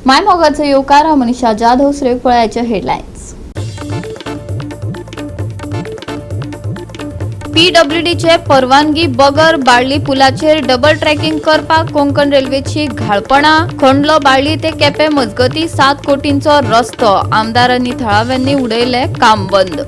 मायमोगाचो येवकार. हांव मनीषा जाधव. सुरेख पळयाचे हेडलायन्स. पीडब्ल्यूडीचे परवानगी बगर बाळ्ळी पुलाचेर डबल ट्रॅकिंग करपाक कोंकण रेल्वेची घाळपणा. खंडलो बाळ्ळी ते केपें मजगती 7 कोटींचो रस्तो. आमदारांनी थळाव्यांनी उडयले काम बंद.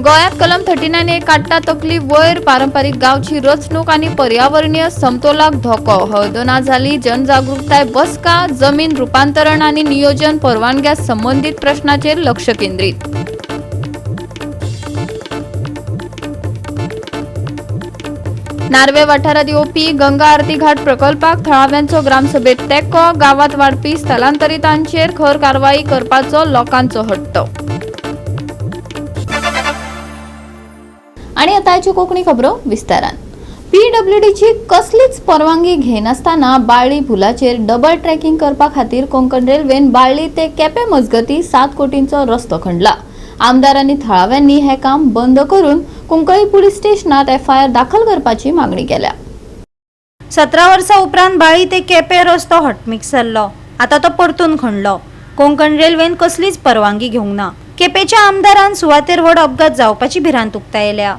गोंयांत कलम 39A काडटा तकली वयर. पारंपारीक गांवची रचणूक आनी पर्यावरणीय समतोलाक धोको. हळदोना जाली जनजागृताय बसका. जमीन रुपांतरण आनी नियोजन परवानग्या संबंदीत प्रश्नाचेर लक्ष केंद्रीत. नार्वे वाठारात येवपी गंगा आरती घाट प्रकल्पाक थळाव्यांचो ग्रामसभेत तेंको. गांवात वाडपी स्थलांतरितांचेर खर कारवाई करपाचो लोकांचो हट्ट. आणि आतांच्यो कोंकणी खबरो विस्तारान. पीडब्ल्यूडीची कसलीच परवानगी घेनासतना बाळ्ळी पुलाचेर डबल ट्रॅकिंग करपा खातीर कोंकण रेल्वेन बाळ्ळी ते केपें मजगती 7 कोटींचो रस्तो खणला. आमदारांनी थळाव्यांनी हें काम बंद करून कुंकळी पुलीस स्टेशनात एफआयआर दाखल करपाची मागणी केल्या. 17 वर्सां उपरांत बाळी ते केपें रस्तो हॉटमिक्स जाल्लो. आतां तो परतून खणलो. कोंकण रेल्वेन कसलीच परवानगी घेवंक ना. केपेंच्या आमदारान सुवातेर व्हड अपघात जावपाची भिरांत उक्तायल्या.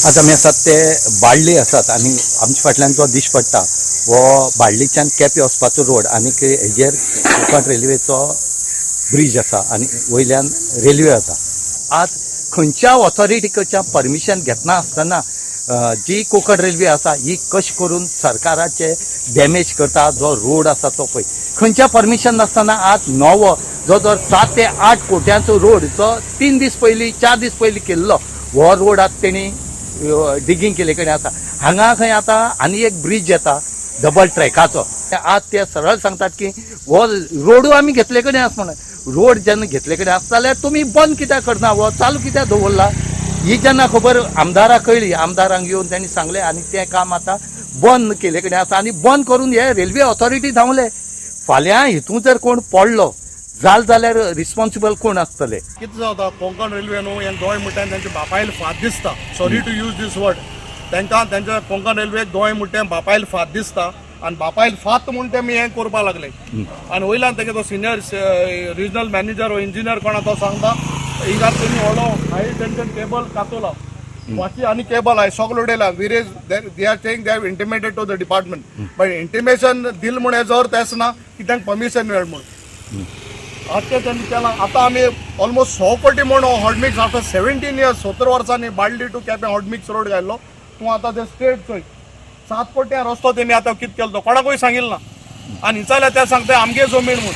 आज आमी आसात ते बाळ्ळी आसात आनी आमच्या फाटल्यान जो दिश्टी पडटा हो बाळ्ळीच्यान केपें वचपाचो रोड आनी हेजेर कोंकण रेल्वेचो ब्रीज आसा आनी वयल्यान रेल्वे वता. आज खंयच्या ऑथॉरिटी कडच्यान परमिशन घेतना आसतना जी कोंकण रेल्वे आसा ही कशें करून सरकाराचे डॅमेज करता. जो रोड आसा तो पळय, खंयच्या परमिशन नासतना आज नवो जो जर 7 ते 8 कोट्यांचो रोड जो 3 दीस पयलीं, 4 दीस पयलीं केल्लो हो रोड आज तेणी डिगींग केल्ले कडेन आसा. हांगा खंय आतां आनी एक ब्रीज येता डबल ट्रॅकाचो. आज ते सरळ सांगतात की हो रोडू आमी घेतले कडेन आसा म्हणून. रोड जेन्ना घेतले कडेन आसा जाल्यार तुमी बंद कित्याक करना, हो चालू कित्याक दवरला? ही जेन्ना खबर आमदाराक कळ्ळी, आमदारांक येवन तांणी सांगलें आनी तें काम आतां बंद केल्ले कडेन आसा. आनी बंद करून हे रेल्वे ऑथॉरिटी धांवले. फाल्यां हितून जर कोण पडलो जाल जाल्यार रिस्पॉन्सिबल कोण आसतले? कितें जाता, कोंकण रेल्वे न्हू हें गोंय म्हणटा तेंच्या बापायल फात दिसता. Sorry to use this word. तांकां तेंच्या कोंकण रेल्वेक गोंय म्हणटा बापायल फात दिसता आनी बापायल फात म्हूण तेमी हें करपा लागले. आनी वयल्यान तेगे तो सिनियर रिजनल मॅनेजर ओ इंजिनियर कोण तो सांगता, हिंगा तेमी व्हडलो हाय टेन्शन केबल कातोला, बाकी आनी केबल आहाय सगळें उडयला. Whereas they are saying they have intimated to the department, but intimation दिल म्हूण हेजो अर्थ आसना की तांकां परमिशन मेळ म्हूण. आतां तें तेणी केलां. आतां आमी ऑलमोस्ट 100 कोटी म्हूण हॉटमिक्स आफ्टर 17 इयर्स, 17 वर्सांनी Balli to Quepem hot mix road घायल्लो. तूं आतां ते स्टेट चोय, 7 कोटी रस्तो तेणी आतां कितें केलो तो कोणाकूय सांगिल्लो ना. आनी हिंचाल्यार ते सांगता आमगे जमीन म्हूण.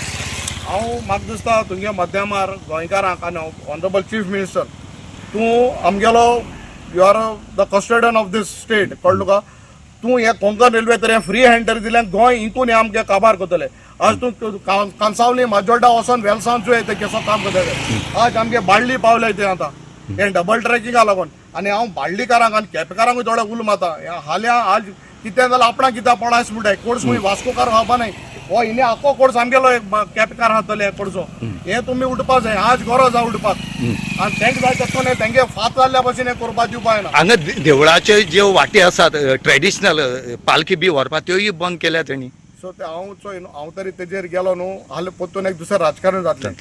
हांव म्हाका दिसता तुमगे मध्यामार गोंयकारांक आनी ऑनरेबल चीफ मिनिस्टर, तूं आमगेलो, you are the custodian of this state, कळ्ळें तुका? तूं हे कोंकण रेल्वे तर फ्री हँड तरी दिल्यार गोंय इंकून हे आमगे काबार करतले. आज तूं कांसावली माजोड्डा वचोन वेलसांव चोय ते कसो काम करतले. आज आमगे बाळ्ळी पावले ते आतां हे डबल ट्रॅकिंगा लागून. आनी हांव बाळ्ळीकारांक आनी केपेकारांकूय थोडे उलो मारता, हाल्यां आज कितें जाल्यार आपणाक कित्याक पडायस म्हणटाय. कोर्स खूंय वास्कोकार खावपा न्हय, हो हिने आख्खो कोर्स आमगेलो एक केपेकार खातले कोडसो. हे तुमी उठपा जाय, आज गरज आहा उठपाक. आनी तांकां जाय तेतून न्हय, तेंगे फात जाल्ल्या भशेन हें करपा दिवपा जायना. हांगा देवळाचे ज्यो वाटी आसात ट्रेडिशनल पालखी बी व्हरपाक त्योय बंद केल्या तेणी. सो ते हांव चोय न्हू, हांव तरी तेजेर गेलो न्हू हाल परतून एक दुसरें राजकारण जातलें.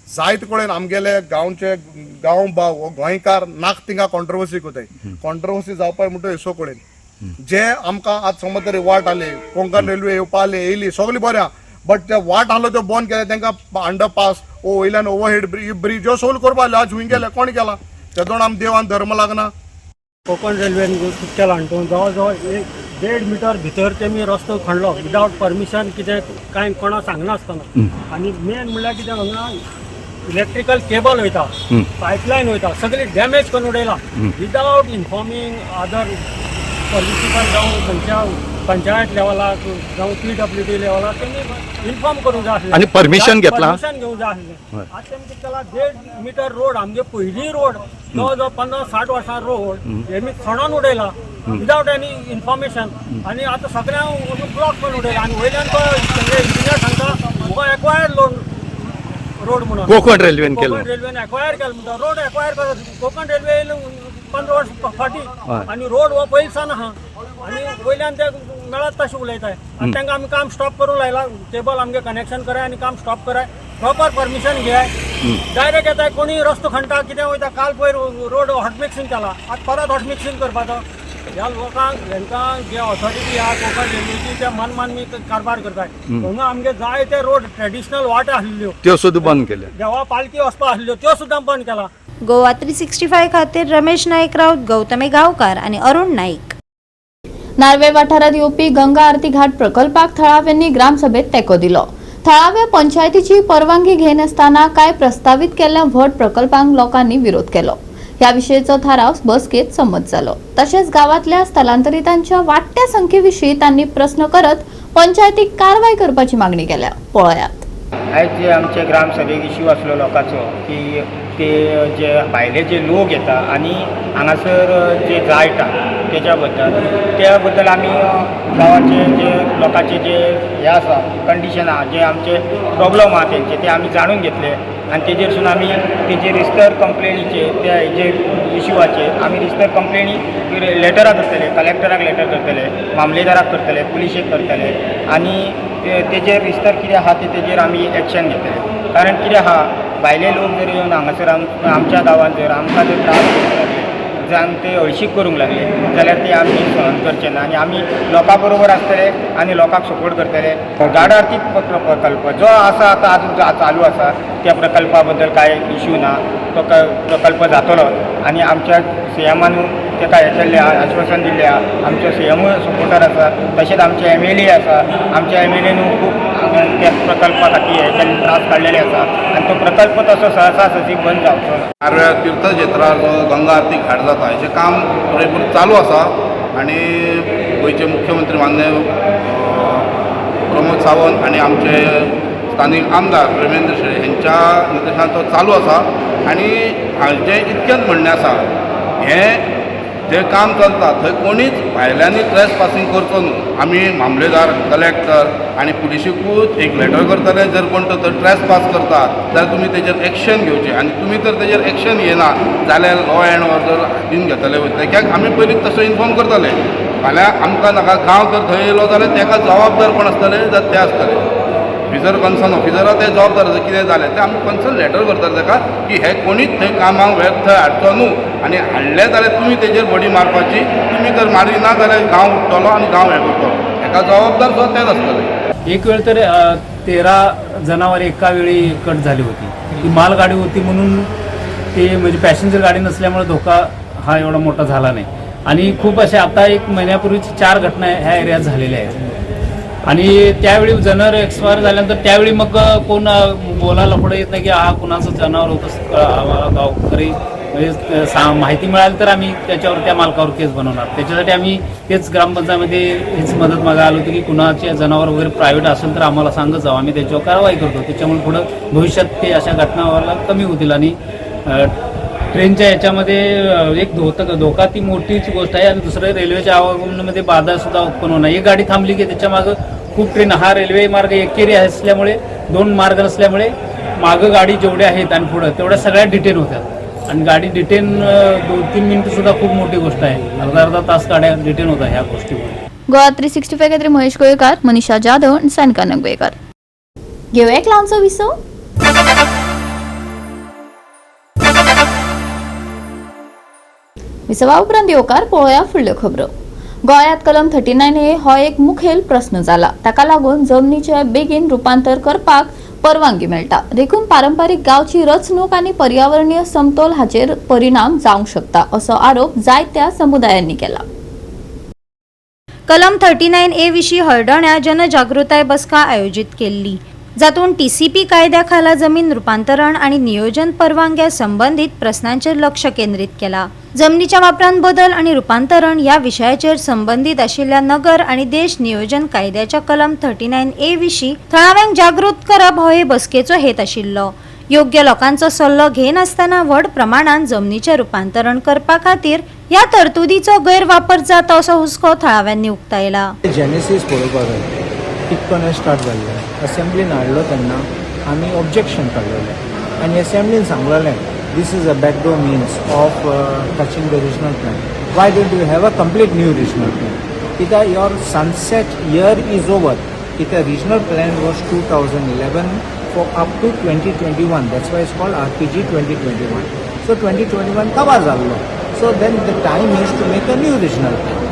जायत कडेन आमगेले गांवचे गांव भाव हो गोंयकार नाक थिंगा कॉन्ट्रोवर्सी कोताय. कॉन्ट्रोवर्सी जावपाक म्हणटा हेसो कडेन जे आमकां आज समज तरी वाट आली, कोंकण रेल्वे येवपा आली, येयली सगळी बरें आहा, बट ते वाट आहलो त्यो बंद केले. तांकां अंडर पास ओ वयल्यान ओवरहेड ब्रीज ह्यो सगळ्यो करपा आसल्यो. आज हुंय गेले? कोण केला? तेदोण आम देव आनी धर्म लागना. कोंकण रेल्वेन केला हातून जवळ जवळ 1.5 मिटर भितर तेमी रस्तो खणलो विदावट परमिशन, कितें कांय कोणा सांगनासतना. आनी मेन म्हणल्यार कितें, हांगा इलेक्ट्रिकल केबल वयता, पायपलायन वयता, सगळी डॅमेज करून उडयला विदावट इन्फॉर्मींग अदर पॉलिटिकल जावं खंयच्या पंचायत लेवलाक जावं पीडब्ल्यूडी लेवलाक तेमी इन्फॉर्म करूंक जाय आसलें. आनी permission घेतलां? परमिशन घेवंक जाय आसलें. आतां तेमी कितें केलां, 1.5 मिटर रोड, आमगे पयलीं रोड जवळ जवळ 50-60 वर्सां रोड हेमी खणोन उडयला विदावट एनी इन्फॉर्मेशन. आनी आतां सगळ्यांक ब्लॉक करून उडयला. आनी वयल्यान तो इंजिनियर सांगता हो एक्वायर्ड लोन रोड म्हणून. कोंकण रेल्वेन केलो. कोंकण रेल्वेन एक्वायर केलो म्हणटा रोड. एक्वायर कर कोंकण रेल्वे. 15 वर्स फाटीं. आनी रोड हो पयलसान आहा आनी वयल्यान ते मेळत तशें उलयताय आनी तांकां आमी काम स्टॉप करूंक लायला. केबल आमगे कनेक्शन कराय आनी काम स्टॉप कराय, प्रॉपर परमिशन घेयाय. डायरेक्ट येताय, कोणी रस्तो खणटा, कितें वयता. काल पयर रोड हॉटमिक्सिंग केला, आतां परत हॉटमिक्सिंग करपाचो. ह्या लोकांक, हेंकां जे ऑथॉरिटी आहा कोंकण रेल्वेची, ते मनमानी कारभार करताय. हांगा आमगे जायते रोड ट्रेडिशनल वाट आसल्ल्यो, त्यो सुद्दां बंद केल्या. देवा पालखी वचपा आसल्ल्यो, त्यो सुद्दां बंद केला. गोवा 365 खातीर रमेश नाईक राऊत, गौतमी गावकार आणि अरुण नाईक. नार्वे वाठारात येवपी गंगा आरती घाट प्रकल्पाक थळाव्यांनी ग्रामसभेत तेंको दिलो. थळाव्या पंचायतीची परवानगी घेनासतना कांय प्रस्तावीत केल्ल्या व्हड प्रकल्पांक लोकांनी विरोध केलो. ह्या विशयीचो थाराव बसकेत संमत जालो. तशेंच गावातल्या स्थलांतरितांच्या वाडट्या संख्येविशीं तांणी प्रस्न करत पंचायतीक कारवाय करपाची मागणी केल्या. पळयात. आयज जे आमचे ग्रामसभेक इश्यू आसलो लोकांचो की ते जे भायले जे लोक येता आनी हांगासर जे जाळटा तेच्या बद्दल, त्या बद्दल आमी गांवाचे जे लोकांचे जे हे आसा, कंडिशन आहा, जे आमचे प्रॉब्लम आहा तेंचे, ते आमी जाणून घेतले आनी तेजेरसून आमी तेजे रिस्तर कंप्लेनीचे, त्या हेजे इश्यूआचेर आमी रिस्तर कंप्लेनी लेटरां करतले, कलेक्टराक लेटर करतले, मामलेदाराक करतले, पुलिशेक करतले आनी तेजेर विस्तार कितें आहा ते तेजेर आमी एक्शन घेतले. कारण कितें आहा, भायले लोक जर येवन हांगासर आमच्या गांवांत जर आमकां जर त्रास करूंक लागले, जावन ते हळशीक करूंक लागले जाल्यार ते आमी सहन करचे ना आनी आमी लोकां बरोबर आसतले आनी लोकांक सपोर्ट करतले. घाट आरती प्रकल्प जो आसा आतां आजून जो चालू आसा, त्या प्रकल्पा बद्दल कांय इश्यू ना. तो प्रकल्प जातलो आनी आमच्या सीएमानूय ताका हें केल्लें आहा, आश्वासन दिल्लें आहा. आमचो सीएमूय सपोर्टर आसा, तशेंच आमचे एमएलए आसा. आमच्या एमएलएनूय खूब त्या प्रकल्पा खातीर हे केल्ले, त्रास काडलेले आसा आनी तो प्रकल्प तसो सहसा सहजी बंद जावचो ना. नार्व्या तीर्थक्षेत्रार जो गंगा आरती घाट जाता, हेचें काम पुरेपूर चालू आसा आनी गोंयचे मुख्यमंत्री मान्य प्रमोद सावंत आनी आमचे स्थानीक आमदार प्रेमेंद्र शेट्ये हेंच्या निर्देशान तो चालू आसा. आनी हाजें इतकेंच म्हणणें आसा, हें जें काम चलता थंय कोणीच भायल्यांनी ट्रेस पासिंग करचो न्हू. आमी मामलेदार, कलेक्टर आनी पुलिशीकूच एक लेटर करतले, जर कोण तर थंय ट्रेस पास करता जाल्यार तुमी तेजेर एक्शन घेवचें आनी तुमी तर तेजेर एक्शन घेयना जाल्यार लॉ एंड ऑर्डर हातीन घेतले वयतले, कित्याक आमी पयलींच तसो इन्फॉर्म करतले. फाल्यां आमकां नाका, गांव जर थंय येयलो जाल्यार तेका जबाबदार कोण आसतले जाल्यार ते आसतले ऑफिसर, कन्सर्न ऑफिसर ते जबाबदार आसा. कितें जालें तें आमी कन्सर्न लेटर करतले ताका की हे कोणीच थंय कामाक व्यर्थ हाडचो न्हू आनी हाडले जाल्यार तुमी तेजेर बडी मारपाची. तुमी जर मारी ना जाल्यार गांव उठ्ठलो आनी गांव हें करतलो, हेका जबाबदार सुद्दां तेच आसतले. एक वेळ तर 13 जनावर एका वेळी कट झाली होती. ती मालगाडी होती म्हणून ते, म्हणजे पॅसेंजर गाडी नसल्यामुळे धोका हा एवढा मोठा झाला नाही. आणि खूप अशा आता एक महिन्यापूर्वीची चार घटना ह्या एरियात झालेल्या आहेत. आणि त्यावेळी जनावर एक्सपायर झाल्यानंतर त्यावेळी मग कोण बोलायला पुढे येत नाही की हा कुणाचं जनावर होतं. आम्हाला गावकरी म्हणजे माहिती मिळाली तर आम्ही त्याच्यावर, त्या मालकावर केस बनवणार. त्याच्यासाठी आम्ही तेच ग्रामपंचायतीमध्ये हीच मदत मागायला आलो होतो की कुणाचे जनावर वगैरे प्रायव्हेट असेल तर आम्हाला सांगत जावं, आम्ही त्याच्यावर कारवाई करतो. त्याच्यामुळे पुढं भविष्यात ते अशा घटनावाला कमी होतील. आणि ट्रेनच्या याच्यामध्ये एक धोका ती मोठीच गोष्ट आहे आणि दुसरं रेल्वेच्या आवागमनामध्ये बाधा सुद्धा उत्पन्न होणार. एक गाडी थांबली की त्याच्या मागं खूप ट्रेन. हा रेल्वे मार्ग एकेरी असल्यामुळे, दोन मार्ग नसल्यामुळे मागं गाडी जेवढ्या आहेत आणि पुढं तेवढ्या सगळ्या डिटेन होत्यात. आणि गाडी डिटेन 2-3 मिनिटं सुद्धा खूप मोठी गोष्ट आहे. अर्धा अर्धा तास गाड्या डिटेन होतात ह्या गोष्टीमुळे. गोवा 365 खातीर महेश गोयकार, मनीषा जाधव आनी सानिका नागवेकर. घेवया एक ल्हानसो विसव. विसवा उपरांत येवकार. पळोवया फुडल्यो खबरो. गोंयांत कलम 39A हो एक मुखेल प्रस्न जाला. ताका लागून जमनीचे बेगीन रुपांतर करपाक परवानगी मेळटा. देखून पारंपारीक गांवची रचणूक आनी पर्यावरणीय समतोल हाचेर परिणाम जावंक शकता, असो आरोप जायत्या समुदायांनी केला. कलम 39A विशीं हळदोण्या जनजागृताय बसका आयोजीत केल्ली, जातून टीसीपी कायद्या खाला जमीन रुपांतरण आनी नियोजन परवानग्या संबंदीत प्रस्नांचेर लक्ष केंद्रीत केला. जमनीच्या वापरांत बदल आनी रुपांतरण ह्या विशयाचेर संबंदीत आशिल्ल्या नगर आनी देश नियोजन कायद्याच्या कलम 39A विशीं थळाव्यांक जागृत करप हो हे बसकेचो हेत आशिल्लो. योग्य लोकांचो सल्लो घेनासतना व्हड प्रमाणात जमनीचें रुपांतरण करपा खातीर ह्या तरतुदीचो गैरवापर जाता, असो हुस्को थळाव्यांनी उक्तायला. जेनेसीस पळोवपाक जाय, कितकोन स्टार्ट जाल्लें. असेंब्लीन हाडलो तेन्ना आमी ऑब्जेक्शन काडलेलें आनी असेंब्लीन सांगलेलें This is a backdoor means of touching the regional plan. Why don't you have a complete new regional plan? कित्याक your sunset year is over. कित्याक regional plan was 2011 for up to 2021. That's why it's called RPG 2021. So 2021 काबार जाल्लो. So then the time is to make a new regional plan.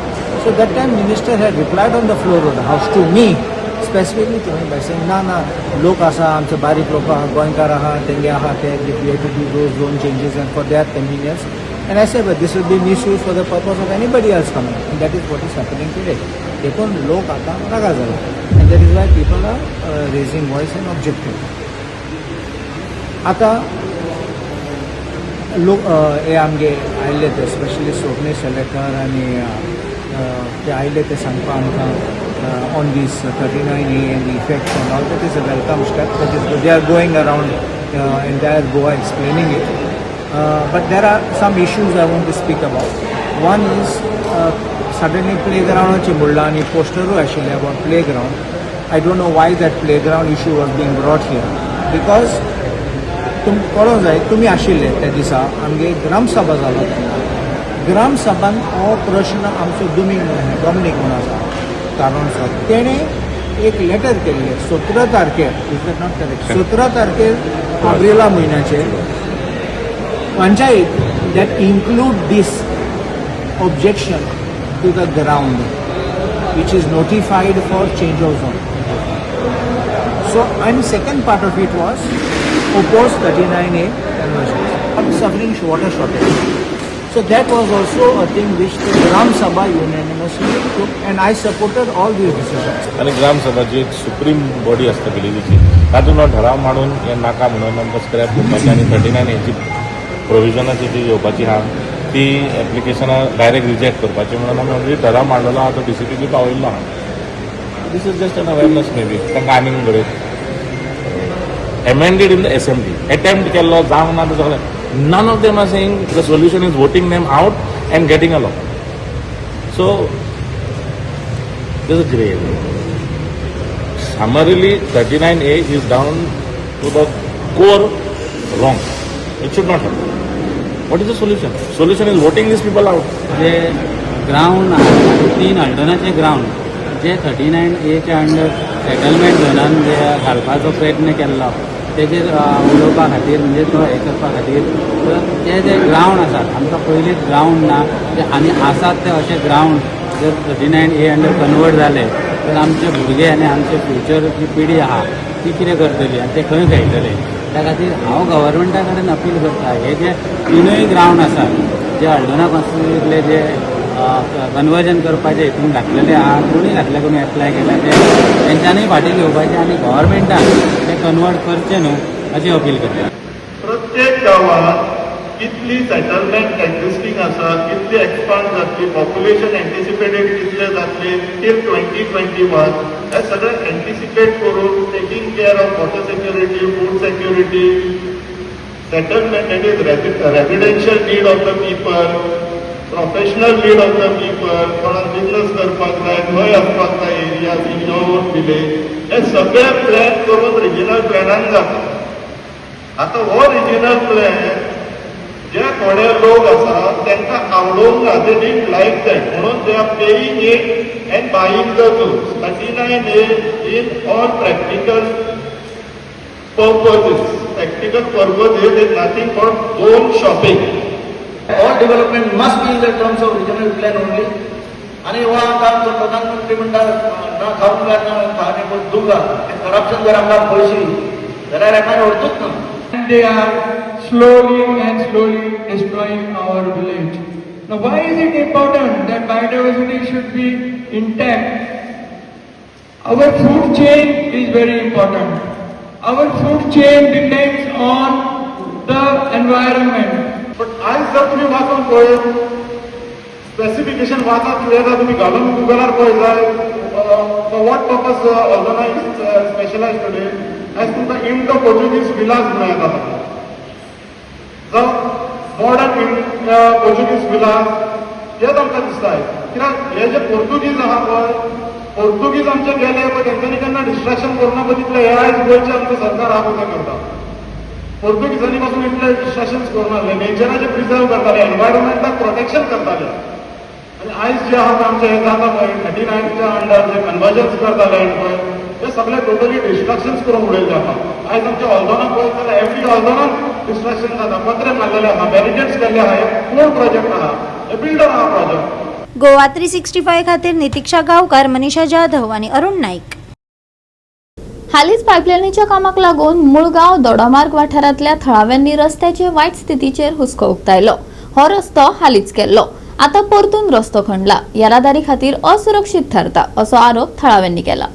So that time minister had replied on the floor of the house to me, specifically to me, by saying, ना ना, लोक आसा, आमचे बारीक लोक आहा, गोंयकार आहा, तेंगे आहा ते, we have to do those zone changes and for their convenience. And I said, but this will be misused for the purpose of anybody else coming. And that is what is happening today. देखून लोक आता रागा जाला and that is why people are raising voice and objecting. आता लोक हे आमगे आयले ते स्पेशली स्वप्नेश शेलेकर आनी ते आयले ते सांगपा आमकां on this 39A and the effects and all. That is a welcome step. That is, they are going around entire Goa explaining it, but there are some issues I want to speak about. One is suddenly प्लेग्रावंडाचे म्हणलां आनी पोस्टरूय आशिल्ले about playground. I don't know why that playground issue was being brought here, because तुम कळोंक जाय, तुमी आशिल्ले त्या दिसा, आमगे ग्रामसभा जालो तेन्ना. ग्रामसभान हो प्रश्न आमचो दुमींग डॉमिनीक म्हणून आसा कारणसो, तेणें एक लेटर केल्लें 17 तारखेर. Is that not correct? 17 तारखेर एप्रिला म्हयन्याचे panchayat that include this objection to the ground which is notified for change of zone. So, and second part of it was oppose 39A conversions. I'm suffering water shortage. So that was also a thing which the Gram Sabha unanimously took, and I supported all these decisions. आनी ग्रामसभा जी एक supreme body आसता विलेजीची, तातूंत हो ठराव मांडून हें नाका म्हणून आमकां स्क्रॅप करपाची आनी 39 हेची प्रोविजनाची जी येवपाची आहा ती एप्लिकेशनां डायरेक्ट रिजेक्ट करपाची म्हणून आमी ऑलरेडी ठराव मांडलेलो आहा, तो डीसीपीक पावयल्लो आहा. This is just an awareness maybe तांकां आनीक घडये amended in the assembly attempt केल्लो जावंक ना तो सगळें. None of them are saying the solution is voting them out and getting a law. So there's a grey area. Summarily, 39A is down to the core wrong. It should not happen. What is the solution? Solution is voting these people out. J ground आहा, तीन हल्दोनाचे ground जे 39Aच्या under settlement झोनान जे घालपाचो प्रयत्न केल्लो तेजेर उलोवपा खातीर, म्हणजे तो हें करपा खातीर, तर ते जे ग्रावंड आसात, आमकां पयलींच ग्रावंड ना ते आनी आसात ते अशे ग्रावंड जर 39A under convert जाले तर आमचे भुरगे आनी आमचे फ्युचर जी पिढी आहा ती कितें करतली आनी ते खंय खेळटले? त्या खातीर हांव गव्हर्मेंटा कडेन अपील करता, हे जे तिनूय ग्रावंड आसात जे हळदोणा कॉन्स्टिट्युन्सीतले जे कन्वर्जन करपाचे हितून घातलेले आहा, कोणी घातले, कोणी एप्लाय केल्या, ते तेंच्यांनी फाटीं घेवपाचे आनी गव्हर्मेंटान ते कन्वर्ट करचे न्हू अशी अपील करता. प्रत्येक गांवात कितली सेटलमेंट एक्झिस्टींग आसा, कितली एक्सपांड जातली, पॉप्युलेशन एन्टिसिपेटेड कितले जातले टील 2021, हे सगळें एन्टिसिपेट करून, taking care of water security, food security, settlement, that is residential need of the people, professional need of the people, कोणाक बिझनस करपाक जाय, खंय वचपाक जाय, areas in your own village, हे सगळे प्लॅन करून रिजनल प्लॅनान जाता. आता हो रिजनल प्लॅन जे थोडे लोक आसा तांकां आवडोवंक ना. They didn't like that, म्हणून they are paying it and buying the zones. 39A in all practical purposes, practical purposes is nothing but zone shopping. All development must be in the terms of regional plan only. आणि हो आमकां आमचो प्रधानमंत्री म्हणटा, ना खाऊंगा ना खाने को दूंगा. करप्शन जर आमकां पयशी जाल्यार एकाने व्हरतूच ना. They are slowly and slowly destroying our village. Now, why is it important that biodiversity should be intact? Our food chain is very important. Our food chain depends on the environment. पण आयज जर तुमी वाचून पळयत, specification वाचात clear, तुमी घालून गुगलार पळय जाय, for what purpose Aldona is specialize today. आयज तुमकां इंडो पोर्चुगीज विलास म्हणून येता, जावं मॉडर्न पोर्चुगीज विलास, हेच आमकां दिसता. कित्याक हे जे पोर्तुगीज आहा पळय, पोर्तुगीज आमचे गेले पळय, तेंच्यांनी केन्ना डिस्ट्रक्शन करूं ना पळय तितलें हे आयज गोंयचें आमचें सरकार आहा पळय तें करता. पोर्तुगीजांनी पासून इतले डिस्ट्रक्शन्स करून आसले, नेचराचे प्रिजर्व करताले, एनवायरमेंटाक प्रोटेक्शन करताले. आनी आयज जे आहा आमचे हे जाता पळय 39च्या अंडर जे कन्वर्जन्स करता लँड पळय, ते सगळे टोटली डिस्ट्रक्शन्स करून उडयले आहा. आयज आमच्या हल्दोना पळयत जाल्यार एवरी हल्दोनान डिस्ट्रक्शन जाता. पत्रे मारलेले आहा, बॅरिकेड्स केल्ले आहा. हे कोण प्रोजेक्ट आहा? हे बिल्डर आहा प्रोजेक्ट. गोवा 365 खातीर नितिक्षा गांवकार, मनीषा जाधव आनी अरुण नाईक. हालींच पायपलायनीच्या कामाक लागून मुळगांव दोडामार्ग वाठारांतल्या थळाव्यांनी रस्त्याचे वायट स्थितीचेर हुस्को उक्तायलो. हो रस्तो हालींच केल्लो, आतां परतून रस्तो खणला, येरादारी खातीर असुरक्षीत थारता असो आरोप थळाव्यांनी केला.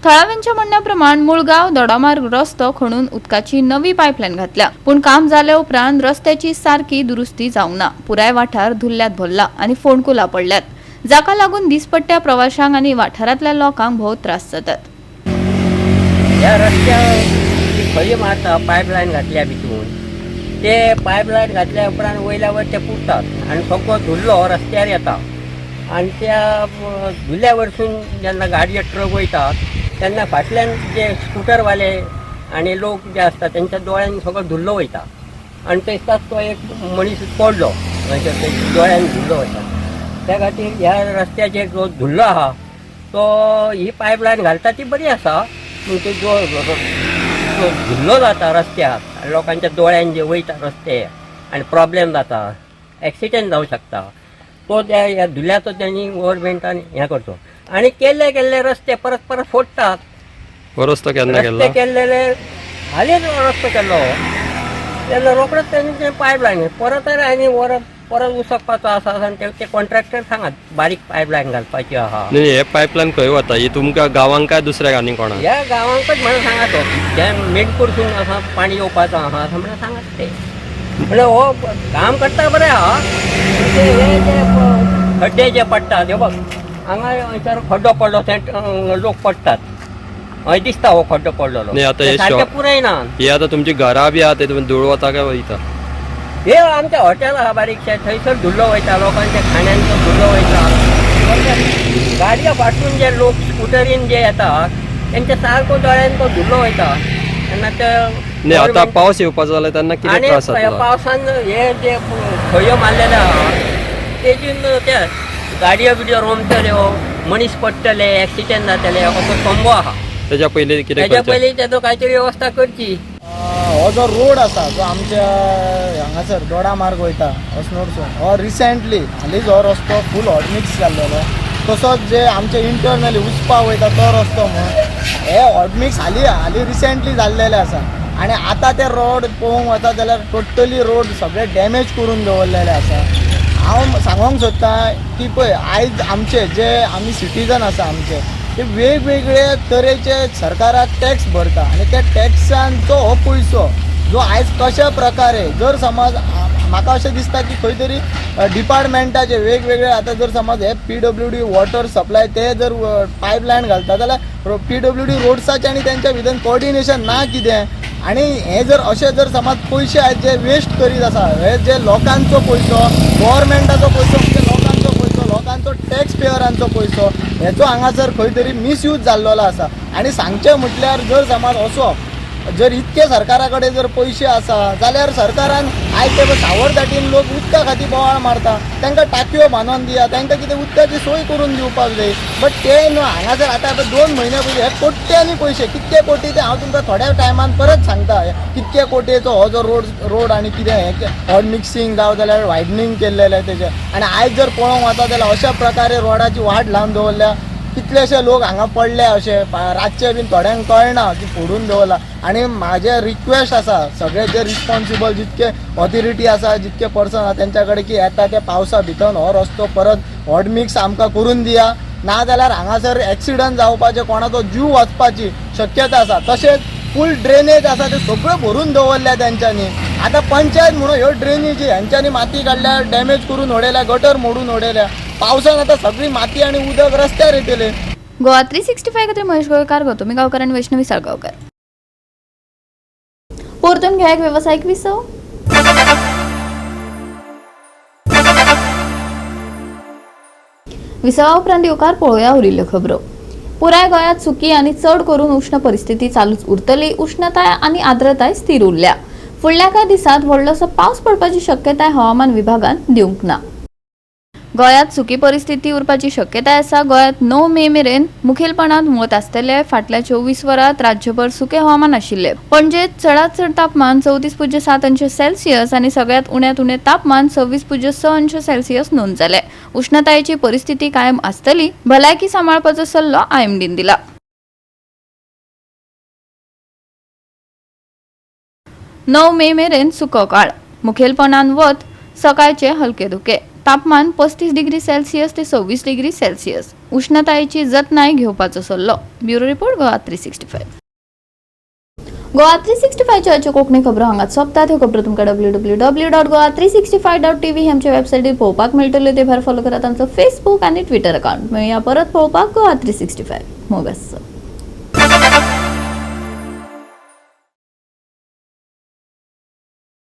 थळाव्यांच्या म्हणण्याप्रमाण मुळगाव दोडामार्ग रस्तो खणून उदकाची नवी पायपलायन घातल्या, पूण काम जाल्या उपरांत रस्त्याची सारकी दुरुस्ती जावंक ना. पुराय वाठार धुल्ल्यात भरला आनी फोंडकुलां पडल्यात, जाका लागून दिसपट्ट्या प्रवाशांक आनी वाठारांतल्या लोकांक भोव त्रास जातात. ह्या रस्त्यार खळी मारता, पायपलायन घातल्या भितून, ते पायपलायन घातल्या उपरांत वयल्या वयर ते पुरतात आनी सगळो धुल्लो रस्त्यार येता. आनी त्या धुल्ल्या वरसून जेन्ना गाडये ट्रक वयतात तेन्ना फाटल्यान जे स्कुटरवाले आनी लोक जे आसता तेंच्या दोळ्यान सगळो धुल्लो वयता आनी तसोच तो एक मनीस पडलो थंयसर, दोळ्यान धुल्लो वयता. त्या खातीर ह्या रस्त्याचेर जो धुल्लो आहा तो ही पायपलायन घालता ती बरी आसा, पूण तो जो धुल्लो जाता रस्त्यार आनी लोकांच्या दोळ्यान जे वयता रस्ते आनी प्रॉब्लेम जाता, एक्सिडंट जावं शकता, तो त्या ह्या धुल्ल्याचो तेणी गव्हर्मेंटान हें करचो. आनी केल्ले केल्ले रस्ते परत परत फोडटात. हो रस्तो केन्ना केल्लो? रस्ते केल्लेले हालींच रस्तो केल्लो तेन्ना रोखडोच तेणी ते पायपलायन परत आनी वर परत उसकपाचो आसा आनी ते कॉन्ट्रॅक्टर सांगात बारीक पायपलायन घालपाची आहा. न्ही, हे पायपलायन खंय वता? ही तुमकां गांवांक काय दुसऱ्या आनी कोणाक? ह्या गांवांकच म्हणून सांगात, तो जे मेणपूरसून आसा पाणी येवपाचो आहा असं म्हणून सांगात ते. म्हणल्यार हो काम करता बरें आहा, ते हे जे खड्डे जे पडटात, हे बघ हांगा हंयसर खड्डो पडलो, थंय लोक पडटात, हय दिसता हो खड्डो पडलेलो. न्ही, आतां हे सारकें पुरयना. हे आतां तुमची घरां बी आहा ते धूळ वता काय वयता? हे आमचें हॉटेल आहा बारीकशें, थंयसर धुल्लो वयता, लोकांच्या खाण्यांचो धुल्लो वयता. गाडयो फाटून जे लोक स्कुटरीन जे येता तेंच्या सारको दोळ्यान तो धुल्लो वयता तेन्ना ते. न्ही, आतां पावस येवपाचो जाल्यार तेन्ना कितें त्रास जातलो? पावसान हे जे खळयो मारलेले आहा तेजीन ते गाडयो बिडयो रोमतल्यो, मनीस पडटले, एक्सिडंट जातले असो संभव आहा. तेज्या पयलीं कितें? तेज्या पयलीं तेजो कांय तरी वेवस्था करची. हो जो रोड आसा जो आमच्या हांगासर दोडा मार्ग वयता अस्नोडसून, हो रिसेंटली हालींच हो रस्तो फूल हॉटमिक्स जाल्लेलो. तसोच जे आमचे इंटरनली उसपा वयता तो रस्तो म्हूण हे हॉटमिक्स हालीं हालीं रिसेंटली जाल्लेले आसा. आनी आतां ते रोड पळोवंक वता जाल्यार टोटली रोड सगळे डॅमेज करून दवरलेले आसा. हांव सांगोंक सोदतां की पळय आयज आमचे जे आमी सिटीजन आसा आमचे ते वेगवेगळे तरेचे सरकाराक टॅक्स भरता आनी त्या टॅक्सांचो हो पयसो जो आयज कशा प्रकारे जर समज म्हाका अशें दिसता की खंय तरी डिपार्टमेंटाचे वेगवेगळे आतां जर समज हे PWD water supply ते जर पायपलायन घालता जाल्यार PWD रोड्साचे आनी तेंच्या भितर कोऑर्डिनेशन ना कितें. आनी हे जर अशें जर समज पयशे आयज जे वेस्ट करीत आसा, हे जे लोकांचो पयसो, गव्हर्मेंटाचो पयसो, म्हणजे लोकांचो पयसो, लोकांचो टॅक्स पेयरांचो पयसो, हेचो हांगासर खंय तरी मिसयूज जाल्लो आसा. आनी सांगचें म्हटल्यार जर समज असो जर इतके सरकारा कडेन जर पयशे आसा जाल्यार सरकारान आयज ते सावरदाटीन लोक उदका खातीर बोवाळ मारता, तांकां टाकयो बांदून दिया, तांकां कितें उदकाची सोय करून दिवपाक जाय. बट ते न्हू, हांगासर आतां 2 म्हयन्या पयलीं हे कोट्यांनी पयशे, कितके कोटी ते हांव तुमकां थोड्या टायमान परत सांगता, कितके कोटयेचो हो जो रोड आनी कितें हें हॉट मिक्सिंग जावं जाल्यार वायडनींग केल्लेलें तेजें. आनी आयज जर पळोवंक वता जाल्यार अशा प्रकारे रोडाची वाट लावन दवरल्या, कितलेशे लोक हांगा पडले अशे रातचे बीन थोड्यांक कळना की फोडून दवरला. आनी म्हाजें रिक्वेस्ट आसा सगळे जे रिस्पॉन्सिबल जितके ऑथॉरिटी आसा, जितके पर्सन आसा तेंच्या कडेन की येता त्या पावसा भितर हो रस्तो परत हॉट मिक्स आमकां करून दिया. नाजाल्यार हांगासर एक्सिडंट जावपाचे, कोणाचो जीव वचपाची शक्यता आसा. तशेंच फूल ड्रेनेज आसा ते सगळ्यो भरून दवरल्या तेंच्यांनी. आतां पंचायत म्हणून ह्यो ड्रेनीजी हेंच्यांनी माती काडल्या, डॅमेज करून उडयल्या, गटर मोडून उडयल्या. पावसान आतां सगळी माती आनी उदक रस्त्यार येतलें. गोवा 365 खातीर महेश गोवेकार, गौतमी गांवकर आनी वैष्णवी साळगांवकर. परतून घ्या एक वेवसायीक विसव. विसवा उपरांत येवकार पळोवया उरिल्ल्यो खबरो. पुराय गोंयांत सुकी आनी चड करून उश्ण परिस्थिती चालूच उरतली. उश्णताय आनी आर्द्रताय स्थिर उरल्या. फुडल्या कांय दिसांत व्हडलोसो पावस पडपाची शक्यताय हवामान विभागान दिवंक ना. गोंयांत सुकी परिस्थिती उरपाची शक्यताय आसा. गोंयांत 9 मे मेरेन मुखेलपणान वत आसतले. फाटल्या 24 वरांत राज्यभर सुकें हवामान आशिल्लें. पणजेंत चडांत चड तापमान 34.7 अंश सेल्सियस आनी सगळ्यांत उण्यांत उणें तापमान 26.6 अंश सेल्सियस नोंद जालें. उश्णतायेची परिस्थिती कायम आसतली. भलायकी सांबाळपाचो सल्लो आयएमडीन दिला. 9 मे मेरेन सुको काळ, मुखेलपणान वत, सकाळचे हलके धुके. तापमान 35 डिग्री सेल्सियस ते 26 डिग्री सेल्सियस. उश्णतायेची जतनाय घेवपाचो सल्लो. Bureau report, Goa 365. Goa 365च्यो Konkani खबरो हांगाच सोंपतात. ह्यो खबरो तुमकां www.goa365.tv ही आमच्या वेबसायटीर पळोवपाक मेळटल्यो. ते भायर फॉलो करात आमचो फेसबूक आनी ट्विटर अकाउंट. मेळया परत पळोवपाक गोवा 365. मोग आसचो.